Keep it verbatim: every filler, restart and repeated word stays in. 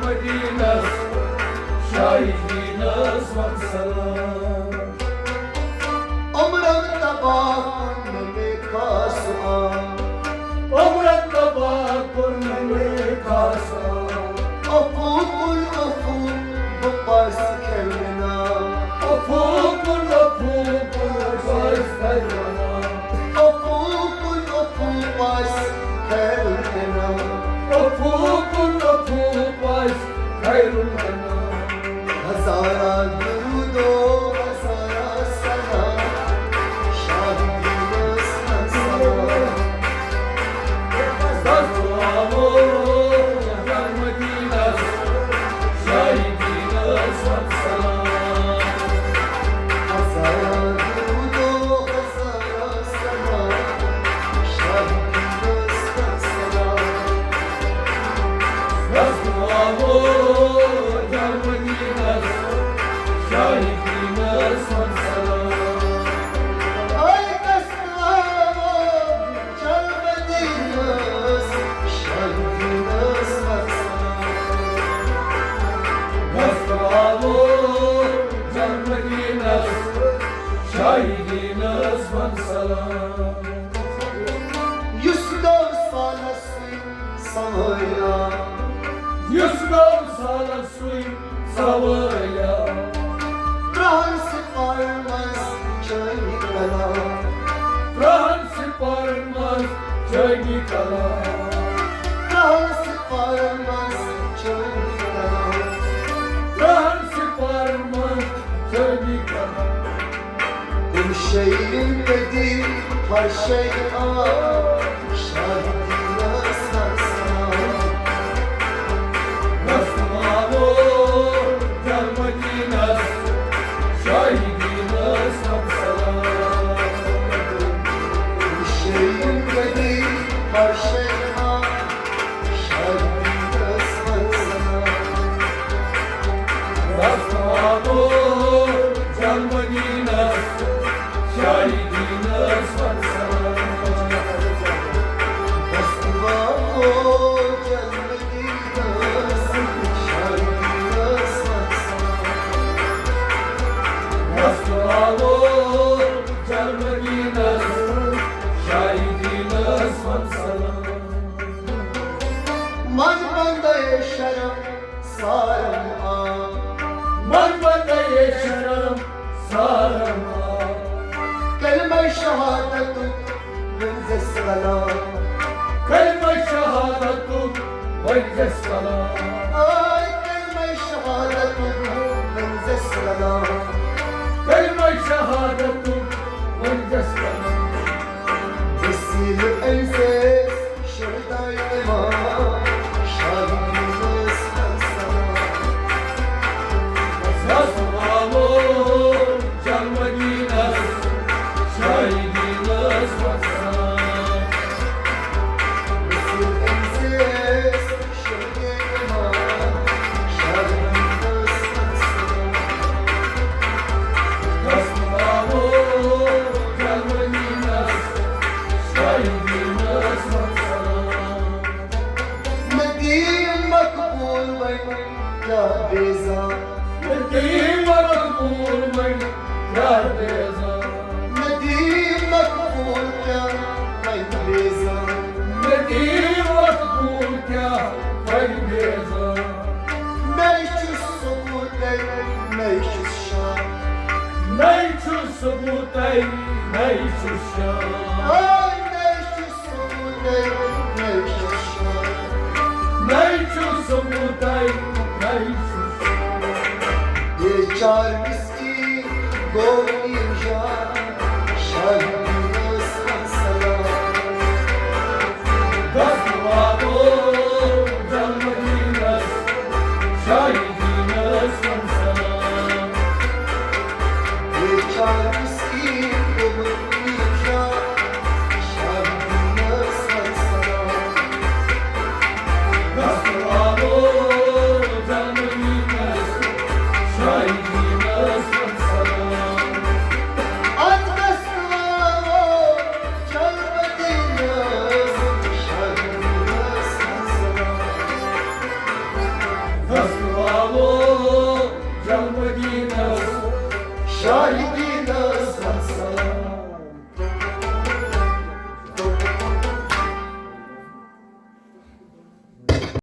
مدینس شاہی دینس وَن سلام۔ عمرن تباہ کن نہ مے خاص آ۔ عمرن تباہ کن نہ مے خاص آ۔ عفو کن عفو بہٕ پس کھٮ۪مہٕ نا۔ عفو کن عفو بہٕ پس کھٮ۪مہٕ نا۔ عفو کن عفو پس کھٮ۪مہٕ نا۔ عفو کن عفو پس خیر الانام۔ ہزارہ درود و ہزارہ سلام، شاہی دینس وَن سلام۔ دستوامو جنم دینس، شاہی دینس وَن سلام۔ ہزارہ درود و ہزارہ سلام، شاہی دینس وَن سلام۔ دستوامو جنم دینس، شاہی دینس وَن سلام۔ اے دستوامو جنم دینس، شاہی دینس وَن سلام۔ دستوامو جنم دینس، شاہی دینس وَن سلام۔ یُس نوٚو سالس سۭتۍ سوٲرۍ آو۔ یُس نوٚو سالس سۭتۍ سوٲرۍ آو۔ ترٛہن سِپارن منٛز چٲنی کلام۔ ترٛہن سِپارن منٛز چٲنی کلام۔ ترٛہن سِپارن منٛز چٲنی کلام۔ ترٛہن سِپارن منٛز چٲنی کلام۔ کُن شیٚیِم قدی ہر شے آ، شاہی دینس وَن سلام۔ دستوامو جنم دینس، شاہی دینس وَن سلام۔ کُن شیٚیِم قدی ہر شے آ، شاہی دینس وَن سلام۔ دستوامو جنم دینس، شاہی دینس وَن سلام۔ دستوامو جنم دینس، شاہی دینس وَن سلام۔ دستوامو جنم دینس، شاہی دینس وَن سلام۔ من بندے شرم سارم آ۔ من بندے شرم سارم آ۔ کلمہ شہادتُک ؤنزٮ۪س کلام۔ کلمہ شہادتُک ؤنزٮ۪س کلام۔ آے کلمہ شہادتُک ؤنزٮ۪س کلام۔ کلمہ شہادتُک ؤنزٮ۪س کلام۔ وسیلہٕ أنزٮ۪س شہداے امام، شاہی دینس وَن سلام۔ دستوامو جنم دینس، شاہی دینس وَن سلام۔ وسیلہٕ أنزٮ۪س شہداے امام، شاہی دینس وَن سلام۔ دستوامو جنم دینس، شاہی دینس وَن سلام۔ مےٚ دِیِو مقبوٗل وۄنۍ کیٛاہ بیزار۔ مےٚ دِیِو مقبوٗل وۄنۍ کیٛاہ بیزار۔ مےٚ دِیِو مقبوٗل کیٛاہ وۄنۍ بیزار۔ مےٚ دِیِو مقبوٗل کیٛاہ وۄنۍ بیزار۔ نَے چھُ ثبوٗتے، نَے چھُس شاہد۔ نَے چھُ ثبوٗتے، نَے چھُس شاہد۔ آے نَے چھُ ثبوٗتے، نَے چھُس شاہد۔ نَے چھُ ثبوٗتے، نَے چھُس شاہد۔ بیچار مسکین گوٚو نیٖجان، شاہی دینس وَن سلام۔ دستوامو جنم دینس، شاہی دینس وَن سلام۔ بیچار مسکین گوٚو نیٖجان، شاہی دینس وَن سلام۔ دستوامو جنم دینس، شاہی دینس وَن سلام۔ اَتھ دستوامو آ، یہِ